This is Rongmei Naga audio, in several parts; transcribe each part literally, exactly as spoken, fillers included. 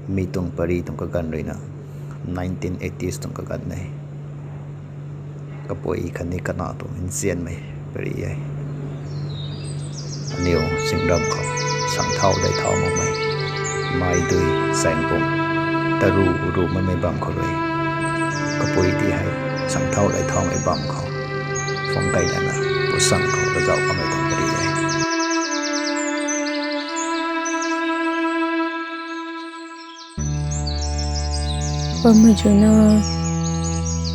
Mi tuang pari tuang kaganv ruina nineteen eighties tuang kaganv e. Kapui khatni kana tuang nzianmei pari e. Aniw zingram khou sangthau dei thau makmei, mai dui, saengpum, taru ru makmei bam khou rui, kapui ti hei sangthau dei thaumei bam khou phung kai lana pusang khou kazauh kamei tuang pari e. Pamei chuina,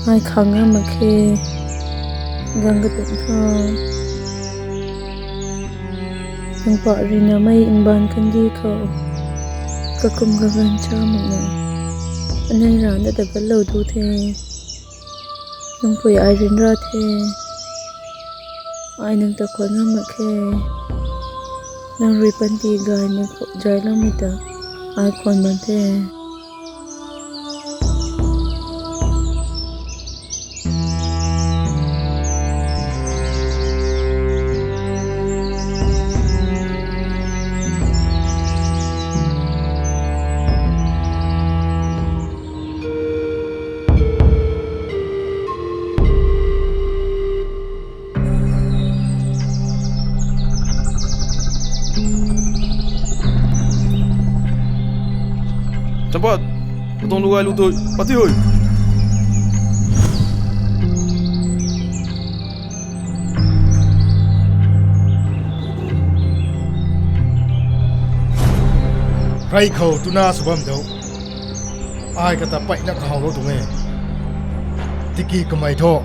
ai khang ngam mak khe, gang katum tho. Nang pa rui na mei mbaanv kandih khou kakum kaganv cha makna anei rana ta balou du the. Nang pui ai ryanra the. Ai nang ta khwan ngam mak khe. Nang rui panty gaymei khou zayloumei ta ai khwan bam the. Champat, katuang lugai lu tui, pati hui. Rey khou tuna sw bam dou. Ai kata peyna kahawlou tuang e. Tiki kamei thu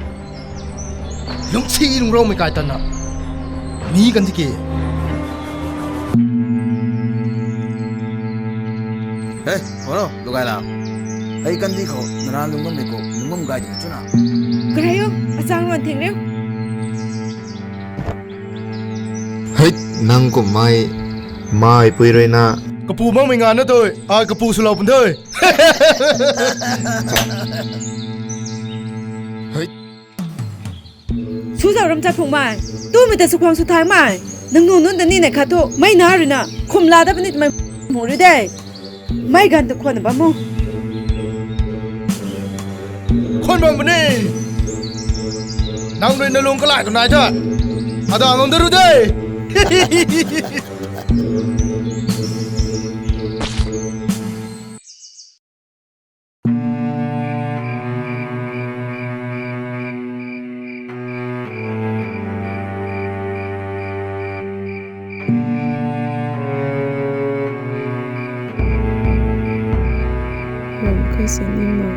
lungcsi lungcroumei kai tana mi kan tiki. Hei, khou, lugai la. Hei kandih khou nara lungc bammei khou lungc bam gay di chuna. Karai o, achang ruan thing riu. Hei, nang kummei, mei pui rui na. Kapu makmei nganv na tui, ai kapu swlou pun the. Hei. Suzau ram chat phungmei, tumei ta sw khwang sw thaymei, nang nu nunc ta ni nei khat thu mei na rui na khum la dat puni twmei mu rui de. Mei ganv ta khwan bam o. Khwan bam puni. Nang rui na lung kalai tu nai ta. Ada nang da ru de. Ram kha sini ma.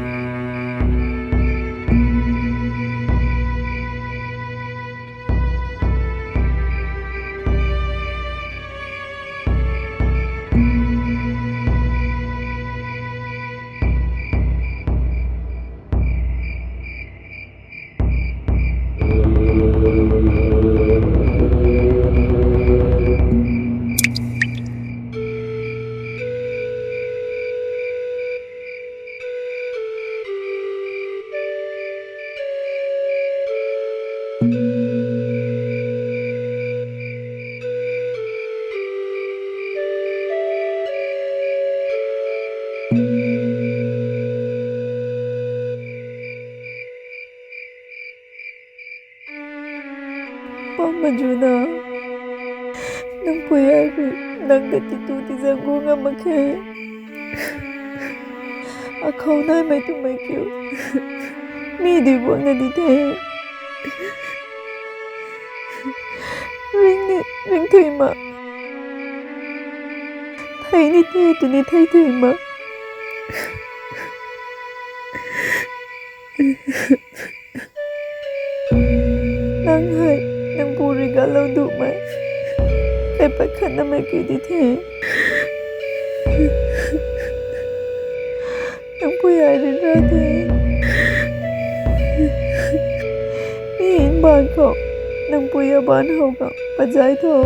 Pam Majuna, nang pui ai rui nang ta titu tizang gu ngam mak khe. Akhou naimei twmei kiu mi dui buangna di the. Ring ni ring thui ma, thei ni the tw ni thei thui ma. Nang hei nang pu rui galou dumei kaipat khatnamei kiu di the. Nang pui ai ryanra the. Mi mbaanv khou nang pui abaanc how khang pat zay tho.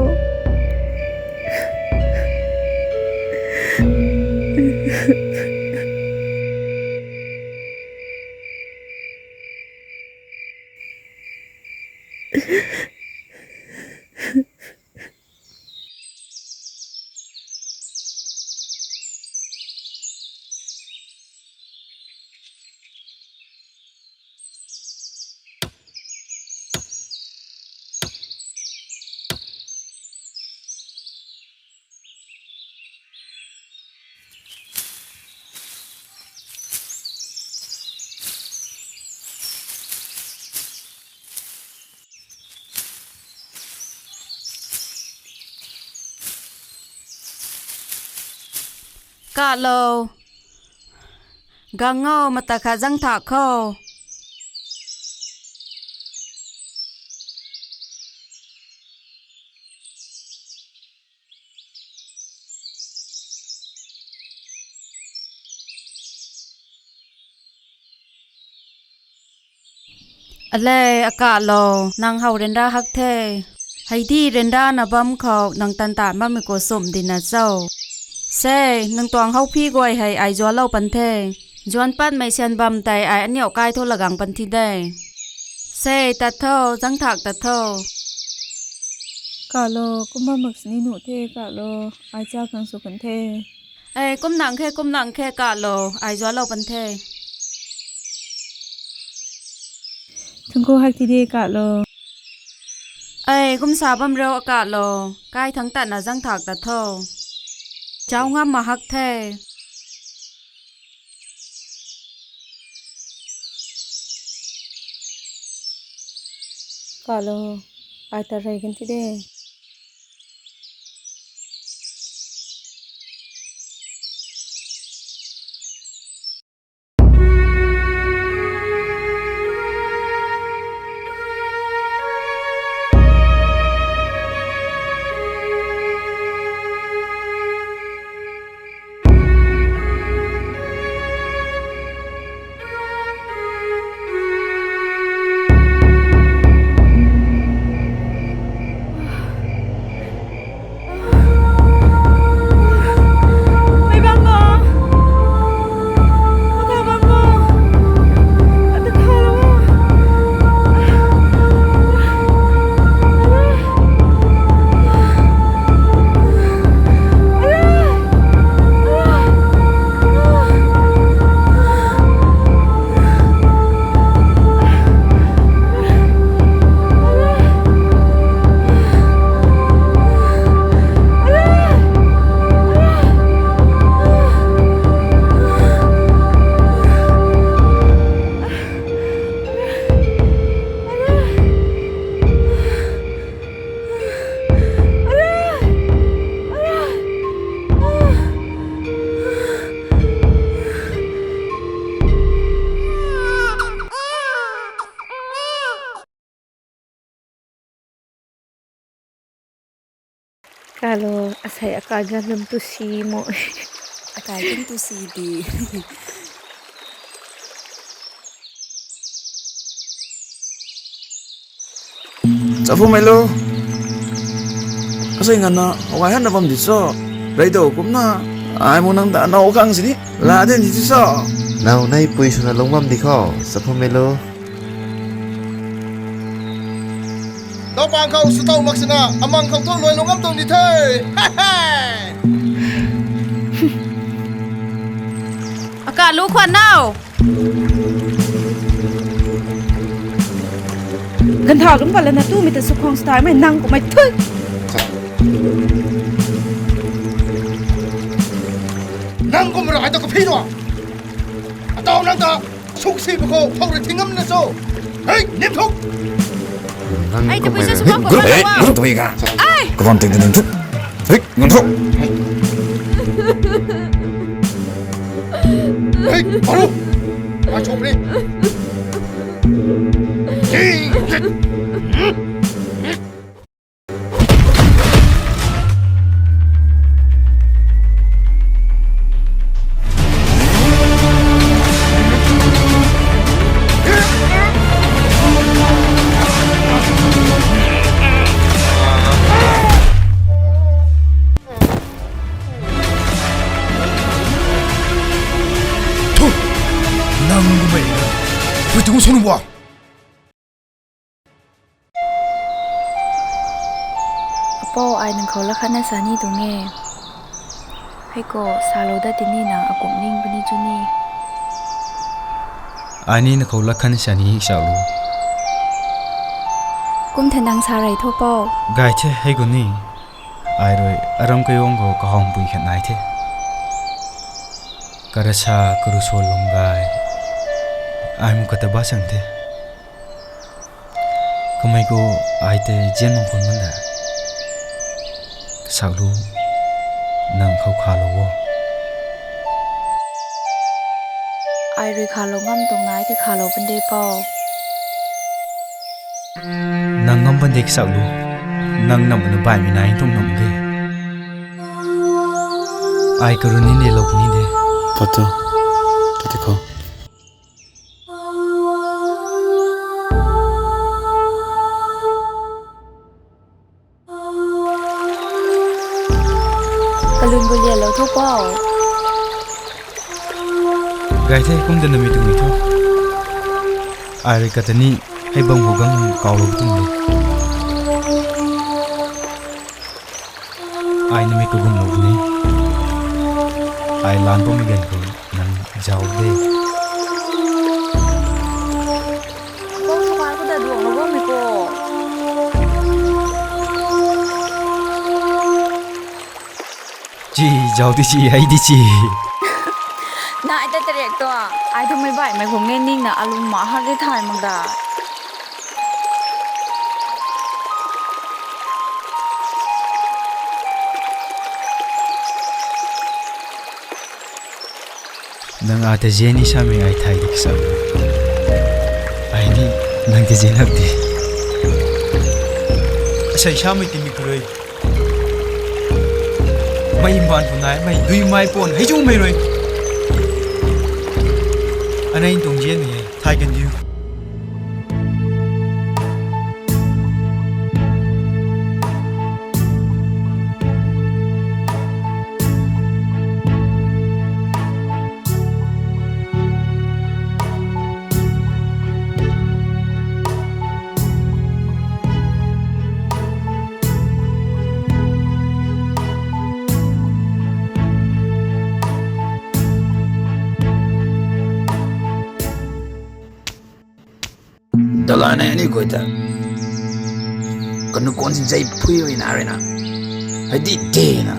Kalou. Gang o, mata khat zang thak khou. Ale, akalou, nang how ryanra hak the. Hei di ryanra na bam khou nang tan tan bammei khou sumh di na cho. Se, nang tuang how phi guay hei ai zualou pan the. Zuan patmei syan bam tei ai aniu kai thu lagang pan thi de. Se, tat tho, zang thak tat tho. Kalou, kumna mak sini nuh the, kalou, ai cha khang sw kan the. Ei, kum nang khe, kum nang khe, kalou, ai zualou pan the. Thangku hak ti de, kalou. Ei, kum sa bam rou, akalou, kai thangc tatna zang thak tat tho. Chau ngam ma hak the. Kalou, ai ta rey kan ti de. Kalou, asei akai gan lam tu si mo. Akai gan tu si di. Chaphu mei lo. Asei nganvna, akai hanna bam di cho. Rei do kumna, ai mu nang ta nau khang sini. La den di cho. Nau nei pui swna lung bam di khou, chaphu mei lo. Naupang khou swtow mak sina, amang khou thu luai lung ngam tuang di the. Akalou khwan nau. Gantha lungc pat lana tumei ta sw khang swtai mei nang kumei thui. Nang kum ra ai ta kaphi nua. Atau nang ta suk si bako phou rui thing ngam na cho. Hei, nim thuk. Ai, tabui sa sw khang pat lana. Nang tabui ka. Ai. Kavan ting ting ting. Hei, ngan thuk. Hei, aru. Ai, chop ni. Thu, nang mei na, pui tu sunu wa. Apou, ai nang khou lakhatna sa ni tuang e. Hei khou salou dat tini nang akum ning puni chu ni. Ai ni na khou lakhatna sa ni salou. Kum the nang sa rei tho pou. Gay the hei khou ni. Ai rui aram kaiwang khou kahawng pui khat nai the. Karasa karu so lung gay. Ai mu kata ba sang the. Kamei khou ai tei zian mang khwan man da. Kasak lu, nang khou kha lou o. Ai rui khalou ngam tuang nai tei khalou pun de pou. Nang ngam pun de ksak lu. Nang nam na baihmei nai tuang nam ge. Ai karun ni ne lou ni de. Patu. Patu khou. Kalun bu lian lou thu pou. Gay the, kum de na mi tu mi thu. Ai rui kata ni, hei bam hu gang kau lou tu mi. Ai na mi kagum lou ni. Ai lan pum mi gan khou nang zau de. Kau sa pai ko da duang lou bam mi ko. Chi, zau di chi, hei di chi. Nai ta tarek tu, ai tu mei baihmei khou nge ning na alum ma ha ge thay mak da. Nang a ta zen ni samei ai thay di ksa. Ai ni nang ta zen hak di. Asei samei timi kha rui. Mei mban pun nai, mei dui mai pun, hei chu mei rui. Anei tuang zen ni, thay kan diu. Dalan e aniu guay ta. Kanu kon si zei phui rui na rui na. Hei di de na.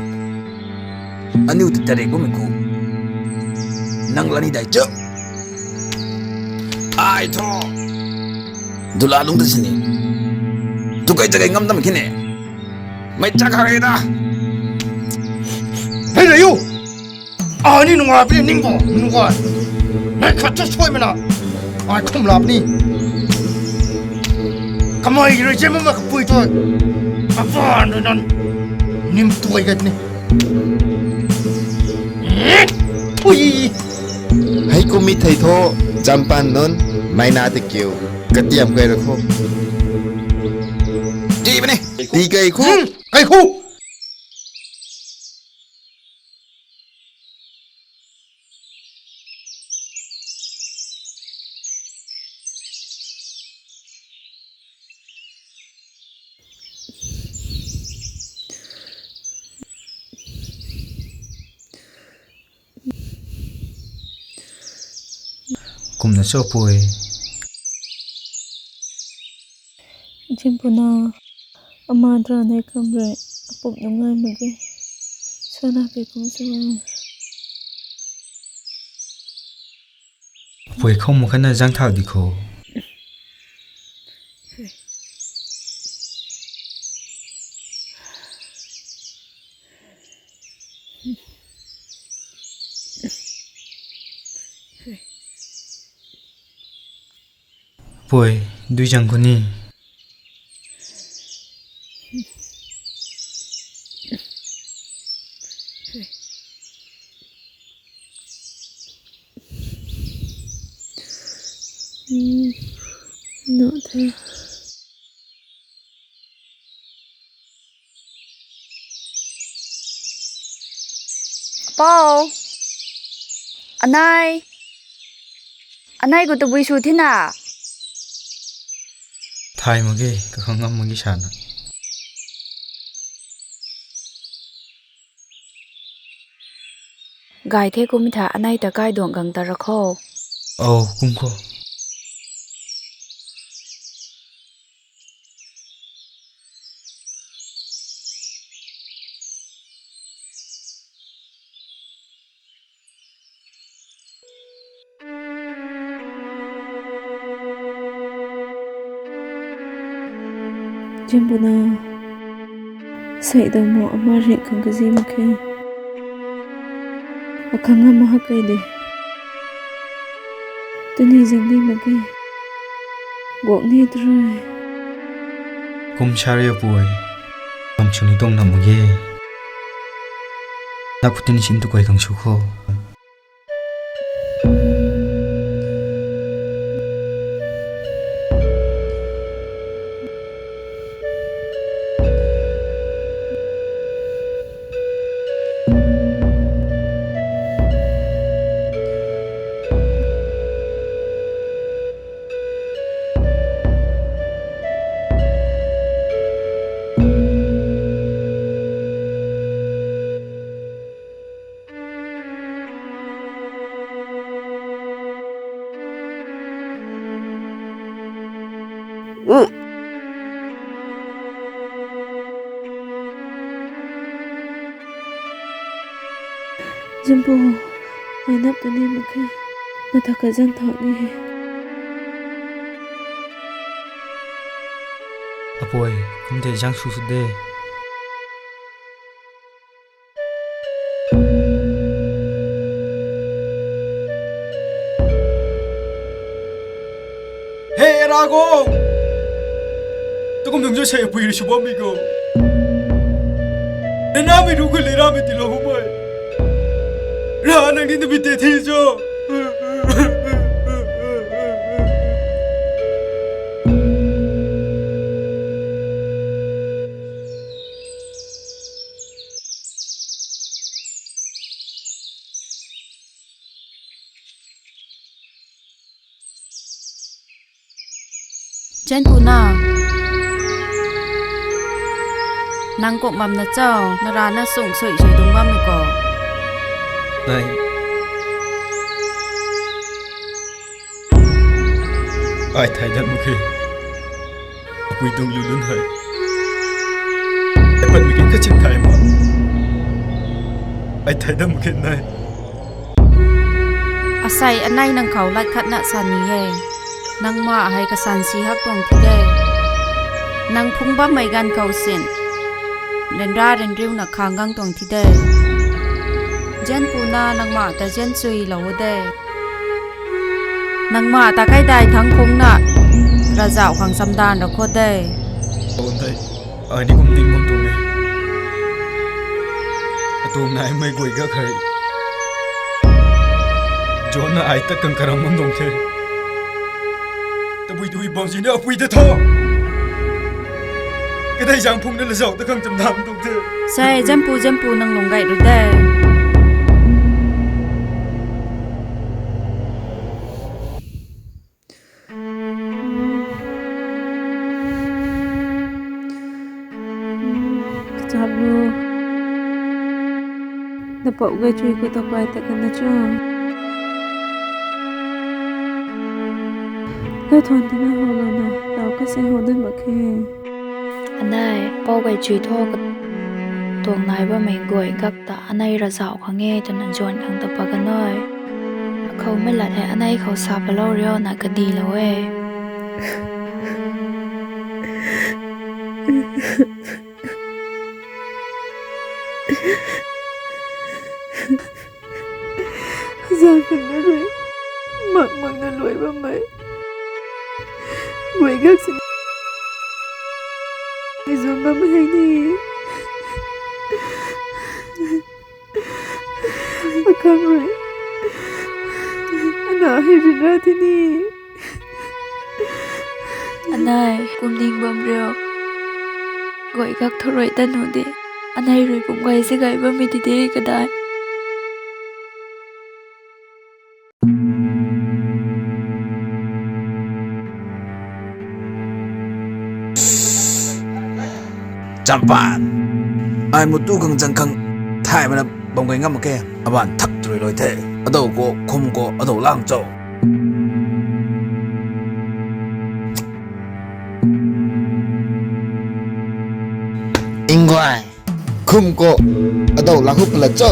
Aniu ta tarek bumei ku. Nang lani dai chu. Ai tho. Dula lung ta sini. Tu kai ta kai ngam tam kine. Mei chak ha re da. Hei rei u. Ai ni nungai puni ning ko, nungai. Mei khat cha suai mana. Ai khum lap ni. Kamei rui je mama kapui tu. Apan rui nan. Nim tuai gat ni. Ui. Hei kum mi thei tho, jampan nunc, mei na te kiu, katiam kai ra kho. Ti bani. Ti kai khu. Hmm, kai khu. Kumna cho pui. Jimpuna, ama dra nei kam rui, apup nungai mak ge. Sana ke kum sua. Pui khou mu khatna zang thau di kho. Pui, dui zang khou ni. Hmm, no the. Pou. Anei. Anei khou tabui sw thina. Thay mak ge, kakhang ngam mak ge sana. Gay the kum tha anei ta kai duang gang ta ra kho. Oh, kum kho. Jimbuna, sei dang mo ama ring khang kazi mak khe. Akhang ama hak kai de. Tuni zang ni mak ge. Guak ni tw rui. Kum sa ria pui. Kam sw ni tuang na mak ge. Na khou tini sin tu kai kang sw kho. Zimpu, ai nap tu ni mak khe. Na tha ka zang thau ni he. Apui, kum de zang su su de. He Rago! Tukum nung jo sei apui ri sw bammei ko. Nana mei ru khou le ra mei ti lo ho mei. Ra nang ni na mei te thi jo. Chen pu na. Nang kuk bam na chau, na ra na sung sui sui dung bam ni ko. Nai. Ai thai dat mak khe. Apui tuang lu lun hei. Ai pat mi khe kachin thai ma. Ai thai dat mak khe nai. Asei anei nang khou lat khat na san ni e. Nang ma hei kasan si hak tuang thi de. Nang phung bammei ganv khou sin. Ryanra ryanriu na khang gang tuang thi de. Zian pu na nang ma ta zian chui lou de. Nang ma ta kai dai thang phung na. Ravzauh khang chamdan ra kho de. Ai ni kum ding bam tuang e. Atuang naimei guay gak hei. John na ai ta kang karang bam tuang the. Tabui tabui bam si na apui ta tho. Kadai zang phung na lazauh ta kang chamdan bam tuang the. Sei, Zian pu, Zian pu nang lung gay ru de. Kachap lu. Na pou gay chui khou ta kai ta kan na chu. Lau thuan ta na hou lou na, lau ka se hou dat mak khe. Anei, pou gay chui tho ka tuang nai bammei guay gak ta anei ravzauh khang e twna zuan khang ta pa kan nai. Akhou mei lat hei anei khou sa palou riu na kadi lou e. Zang kan na rui mak mak na luai bammei guay gak sin ni zuan bammei hei ni. Akhang rui ana hei ryanra thi ni. Anei, kum ning bam riu. Guay gak thu rui ta nu de. Anei rui pum gay si gay bammei ti de kadai. Champan. Ai mutu khang zang khang thay mana bam gay ngam mak khe. Aban thak tw rui luai the. Adou khou, khum khou, adou lang cho. Ingguay. Khum khou, adou lang hu pala cho.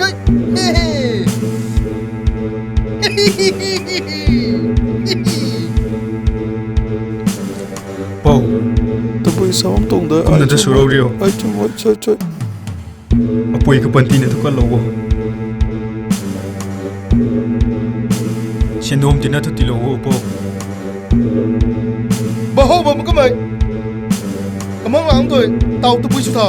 Choi. Pou. Tabui sam tuang de. Kumna ai ta chum swrou rio. Ai chum, ai choi, choi. Apui kapan tina thu kalou o. Sindom tina thu tilou o, Pou. Baho bam kamei. Kamang lang tui, tau tabui sw tha.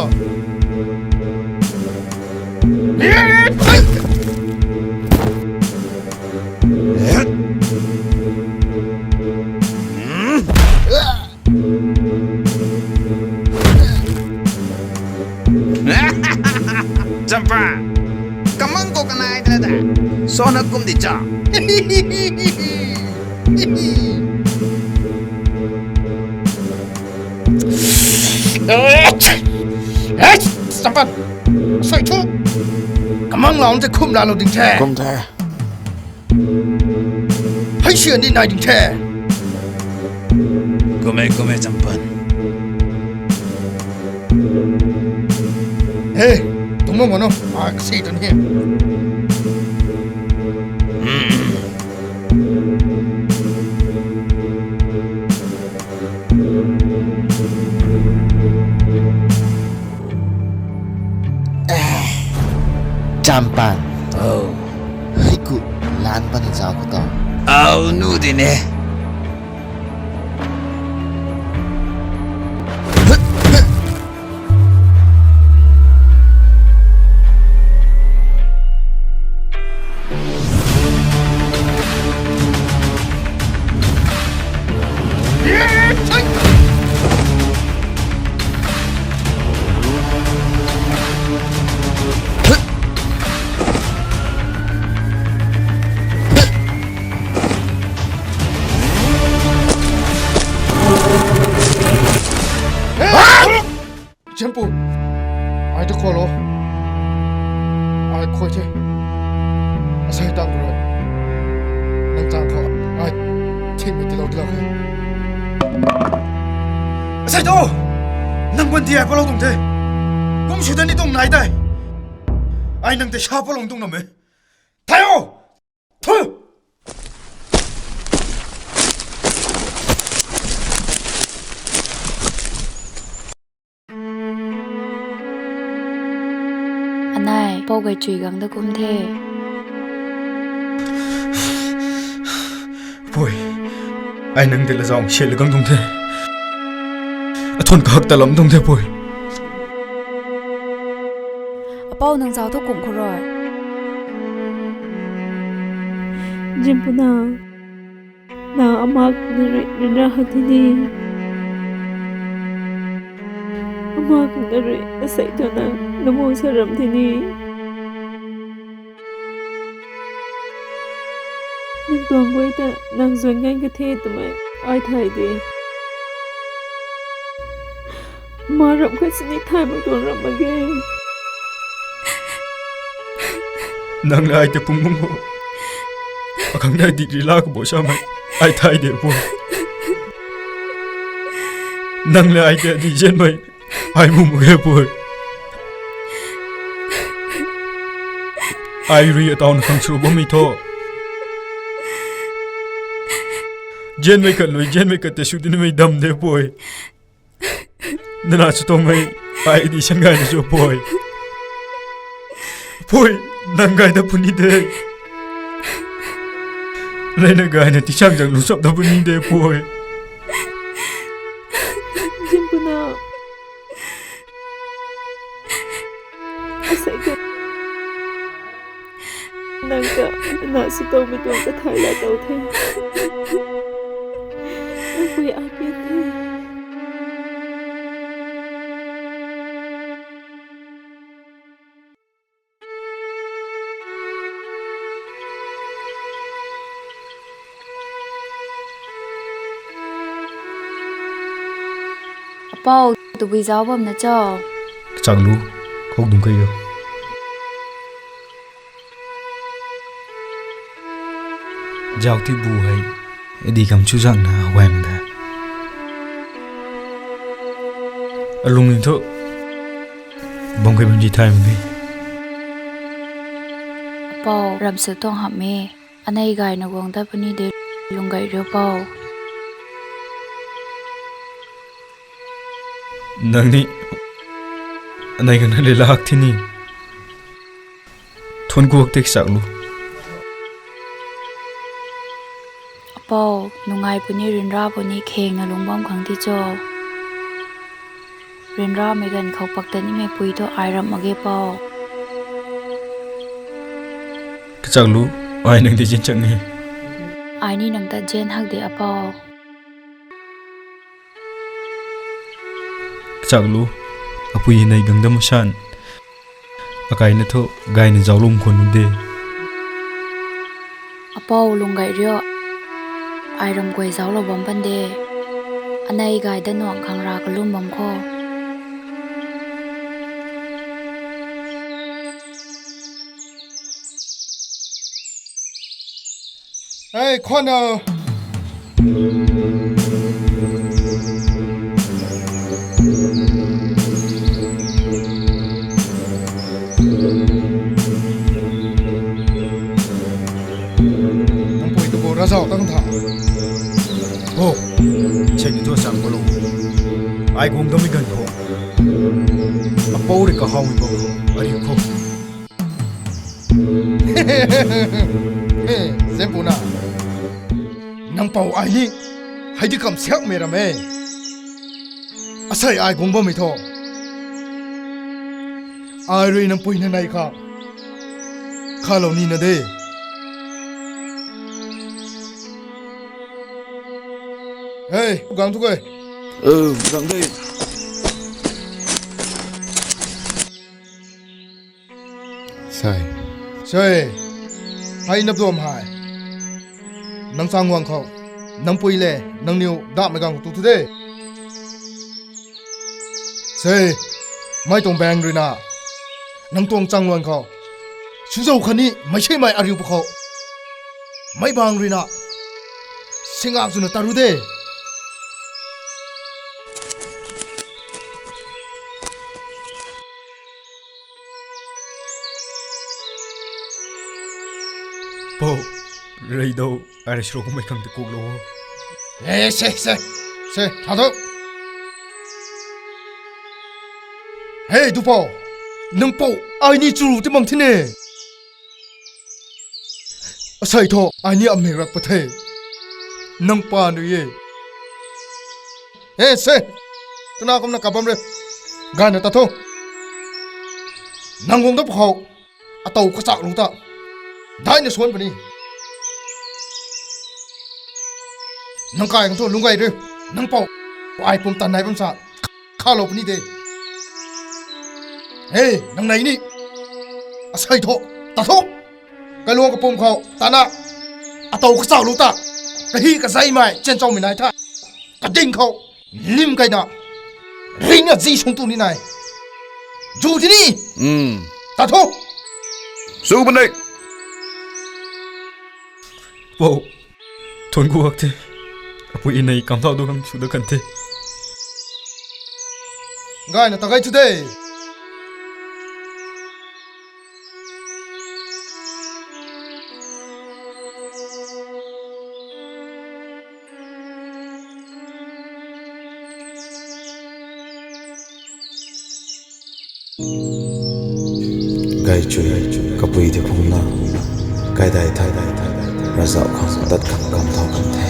Champa, kamang khou kanei ta da. Sona kum di cha. Champa, sai thu. Kamang lau te khum la lo ding the. Kum the. Hei sian ni nai ding the. Kume, kume, Champan. Hey, tung mo no, a kasi tun he. Champan. Oh. Hei ku lan pan zau ku to. Au nu di ne. Champu, ai ta khou lo. Ai khou the. Asei tang rui. Nang chang khou. Ai thingmei tilou tilou khe. Asei tu! Nang guan ti ai palou tuang the. Kum sw ta ni tuang nai tei. Ai nang tei sa palou tuang nam e. Thai o! Thu! Anei, Pou gay chui gang da kum the. Pui, ai nang tei la zauc siat la gang tuang the. Athuan kahak ta lam tuang the, Pui. Apou nang zauc thu kum khou rui. Zimpuna, na ama kna rui rina hak tini. Ama kna rui asei tu na namu saram tini. Nang tuang guay ta nang zuan ngan ka the twmei ai thay de. Ma ram khat sini thay mak tuang ram mak ge. Nang le ai ta pung bung ho. Akhang nai di rila ka bo samei ai thay de, Pui. Nang le ai ta di zianmei ai mu mak ge, Pui. Ai rui ataw na khang sw bammei thu. Zianmei khat lui, zianmei khat tei sw dinimei dam de pui. Nana sw tuangmei, ai di sang gayna sw pui. Pui, nang gayna puni de. Leina gayna tisang zang lu sap da puni de pui. Zianpuna. Asei ka. Nang ta, na sw tuangmei tuang ka thay la tou the. Nang pui ai pian the. Apou, tabui zauc bam na cho? Kachak lu, khou dung kai yo. Zauc ti bu hei, adi kam chu zang na guay mak de. Alung ning thu, bam kai bam di thay mak di. Apou, ram sw tuang hamh e. Anei gayna guang dat puni de, lung gay riu pou. Nang ni, anei gangna le lak thi ni. Thuan guak tek sak lu. Apou, nungai puni, ryanra puni, kheng na lung bam khang ti cho. Ryanramei ganv khou pak ta nimei pui thu ai ramh mak ge pou. Kachak lu, ai nang di zian chang e. Ai ni nang ta zian hak de apou. Kachak lu, apui nei gang dam san. Akai na thu, gayna zauc lum khwan nu de. Apou lung gay riu. Ai ram guay zauc lou bam pan de. Anei gay da nuang khang ra kalum bam khou. Hei, khwan o. Nang pui tu bo razau tang tha. Ho, sei ni tu sang bo lo. Ai guang dam mi ganv khou. Apou rui kahawmei bo. Ari khou. Zianpuna. Nang pou ai ni. Hei di kam siakmei ram e. Asei ai guang bammei thu. Ai rui nang pui na nei kha. Khalou ni na de. Hei, gang thu kei. Gang de. Sei. Sei. Hei nap duam hei. Nang chang guang khou. Nang pui le, nang niw dahmei gang khou tu thu de. Sei. Mei tuang bang rui na. Nang tuang chang guang khou. Suzou khatni, mei sei mei ariu pu khou. Mei bang rui na. Singak zu na taru de. Pou, rei dou, ai rui siro kummei khang ti kuk lou. Eh, se, se, se, tha dou. Hei, Dupou, nang pou, ai ni churu ti mang thine. Asei thu, ai ni amik rak pa the. Nang pa nui e. He, se. Tuna kumna kabam re. Gayna ta tho. Nang guang da pu khou. Atou kachak lu ta. Daina suan puni. Nang kai khang thu lung gay re. Nang pou. Ai pum tan nai bam sa. Khalou puni de. He, nang nei ni. Asei tho. Ta tho. Kaluang kapum khou, tana. Atou kachak lu ta. Kahi kazaimei, chen chau mei nai tha. Kading khou, lim kaina. Ring a zi sung tu ni nai. Zu ti ni. Hmm. Ta tho. Su bane. Pou. Thuan guak the. Apui nei kam thau du khang sw da kan the. Gayna ta gay thu de. Gaychui kapui tei phungna kaidai thai ravzauh khang dat khang kam thau kan the.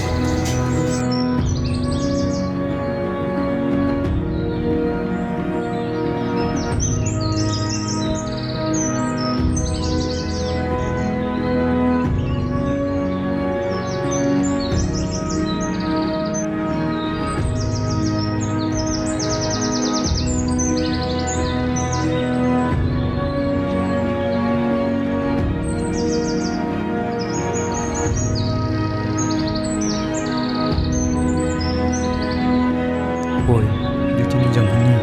Pui, duty ni zam ni.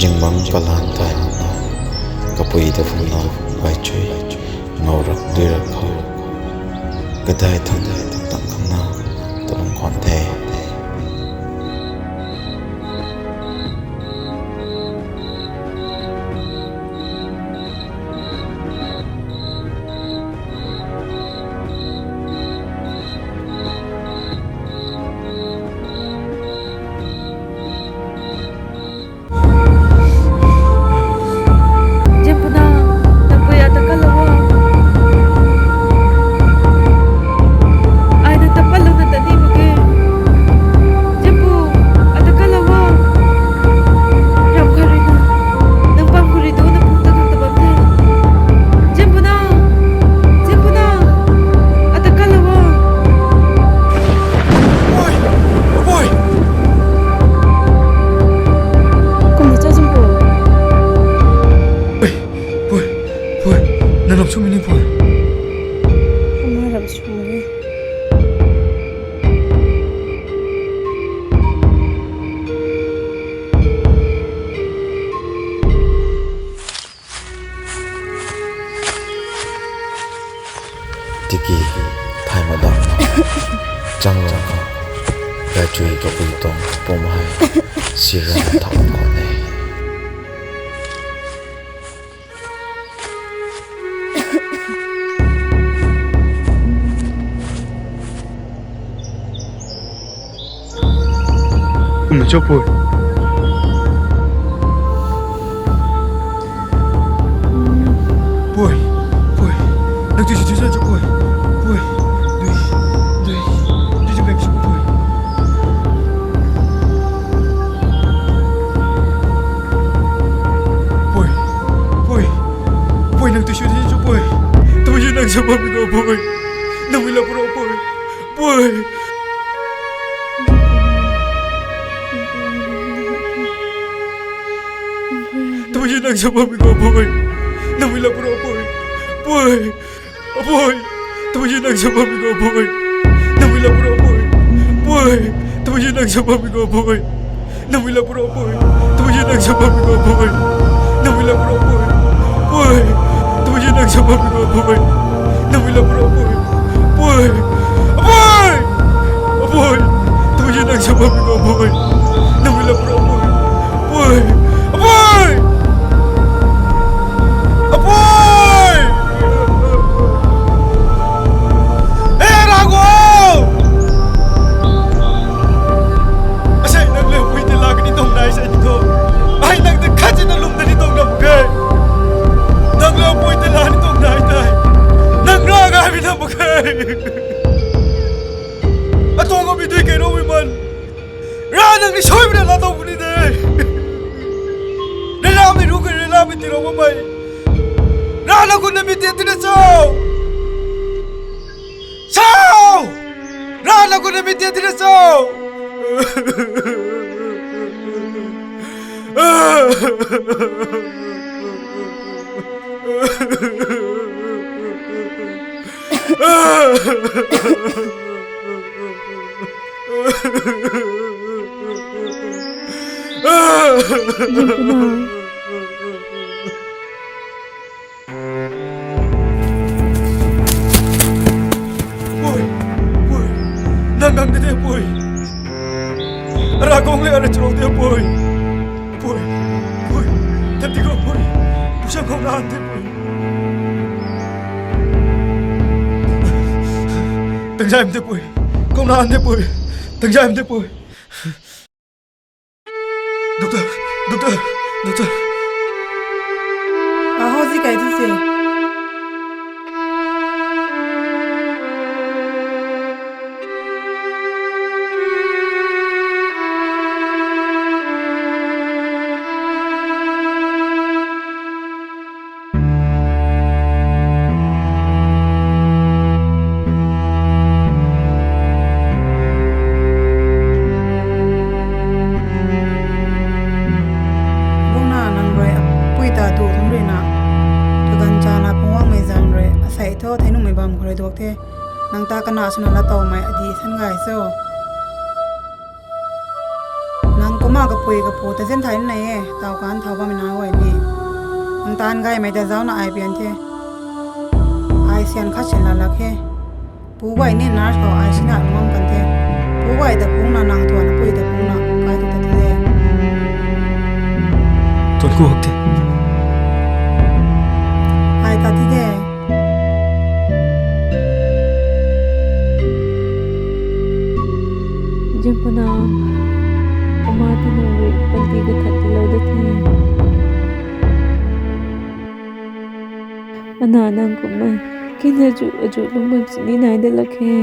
Zingbangc kalan thai, kapui ta phungna Gaychui ngau rak dui rak khou kadai thang dai tang tang khang na ta lung khwan the. Zianpuna, nang pui ata kalou o. Ai nang ta patlouna ta ni mak ge. Zianpu, ata kalou o. Ram khat rui na, nang pam khou rui tu na pum ta kang ta bam the. Zianpuna, Zianpuna, ata kalou o. Pui, pui. Kumna cha Zianpu. Pui, pui, pui. Nang ram sw mi ni pui. Kumna ram sw mi ni. Tiki thay madam chang lou khou, Gaychui kapui tuang pum hei sira thau khwan e. Kumna cho pui. Pui, pui. Nang tu si tu cho pui. Pui, dui, dui, dui tu bek si pui. Pui, pui, pui, nang tu si tu cho pui. Tu si nang sa bam ni go pui. Nang mi la puro pui. Pui. Tabui nang sa bam mi go pui. Nang mi la puro pui. Pui. Pui. Tabui nang sa bam mi go pui. Nang mi la puro pui. Pui. Tabui nang sa bam mi go pui. Nang mi la puro pui. Tabui nang sa bam mi go pui. Nang mi la puro pui. Pui. Tabui nang sa bam mi go pui. Nang mi la puro pui. Pui. Apui. Apui. Tabui nang sa bam mi go pui. Nang mi la puro pui. Pui. Apui. Apui. He Ravguangc! Asei nang le pui tei la kani tuang nai sei ni tho. Ai nang ta khat si na lum ta ni tuang na mak ge. Nang le pui tei la ni tuang nai tei. Nang ra gay mi na mak ge. Atuang ami dui kei ro mi man. Ra nang ni sui mi na la tuang puni de. Rela mi ru kei rela mi ti ro ma mai. Ra na kun na mi ti ti na cho. Cho! Ra na kun na mi ti ti na cho. Pui, pui, nang gang de pui. Agong le ara chulou de pui. Pui. Pui. Tep di ko pui. Pusang khou na de pui. Tangzai de pui. Khou na de pui. Tangzai de pui. Doctor, doctor, doctor. Aho zi kai tu se. Bungna nang rui apui ta tu thum rui na, tu ganv chana phungwangmei zan rui asei thu thei numei bam khou rui duak the. Nang ta kana swna latowmei adi san gay cho. Nang kumna kapui kapu ta zin thai nai e, taw kan thau bammei na guay ni. Nang taanv gaymei ta zaucna ai pian the. Ai sian khat sian lalak he. Pu guay ni nurse khou ai sina lungam kan the. Pu guay ta phungna nang tuan apui ta phungna kai tu ta the. Tuan ku hak the. Ai ta the. Jempuna, ama ta nang rui panty kathat tilou da the. Ana nang kumna kina ju aju lungmei sini nai de lak he.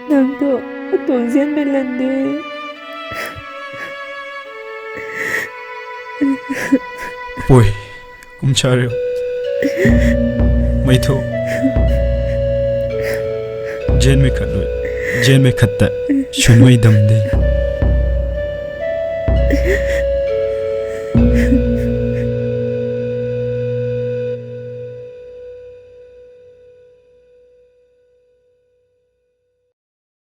Nang tu atuang zianmei lan de. Pui, kum cha riu. Mei thu zianmei khat rui zianmei khat ta swmei dam de.